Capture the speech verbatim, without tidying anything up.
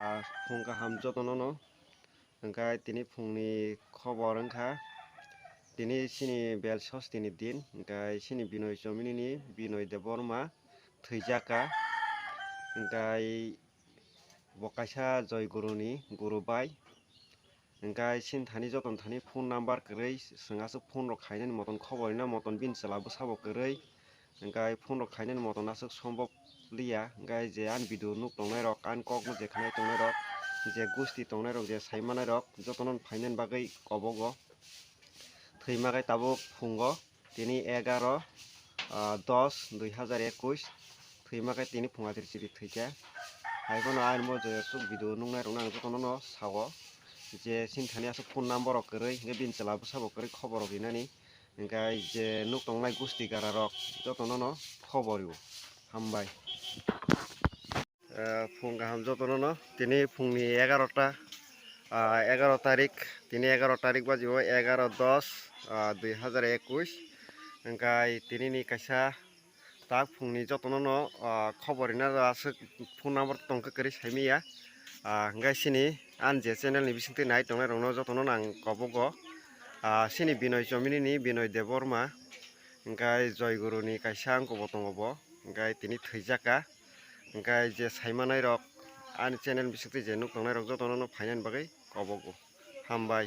Ah, phung kaham jotono no. Hwnkhe tini phungni khobor wngkha, tini chini bel sostini din, hwnkhe chini Binoy Chomini ni Binoy Debbarma thwijaka, hwnkhe bo kaisa Joy Guru ni guru bai, hwnkhe chini thani jotono thani phone number kwrwi, chwng aswk phone rok khainani motom khobor rina motom bini chwla bwsabo kwrwi, hwnkhe phone rok khainani motom aswk sombok liya, hwnkhe je ani video nuk tongnai rok, ani kok no je khnai tongnai rok, je gusti tongnai rok, je sai manai rok, jotono phainani bagwi kobogo. Thwima khe tabuk phungo tini egaro, ah, dos dui hazar ekush, thwima khe tini phunga chiri thwikha. Hai phano ani mo je aswk video nuknai rokno ang jotono no sao, je chini thani aswk phone number rok kwrwi, hwnkhe bini chwla bwsabo kwrwi khobor rok rinani. Hwnkhe je nuk tongnai gusti gara rok jotono no khobor rw. Hambai. Eh, phung kaham jotono no. Tini phungni egarota, ah, egaro tarik, tini egaro tarik baji o egaro dos, ah, dui hazar ekush. Hwnkhe tini ni kaisa tak phungni jotono no, ah, khobor rina aswk phone number tongkha kwrwi saimanya. Ah, hwnkhe chini ani je channel ni bisingtwi nai tongnai rokno jotono no ang kobogo. Ah, chini Binoy Chomini ni Binoy Debbarma, hwnkhe Joy Guru ni kaisa uncle bo tongo bo, hwnkhe tini thwijaka, hwnkhe je sai manai rok ani channel bisingtwi je nuk tongnai rok jotono no phainani bagwi kobogo. Hambai.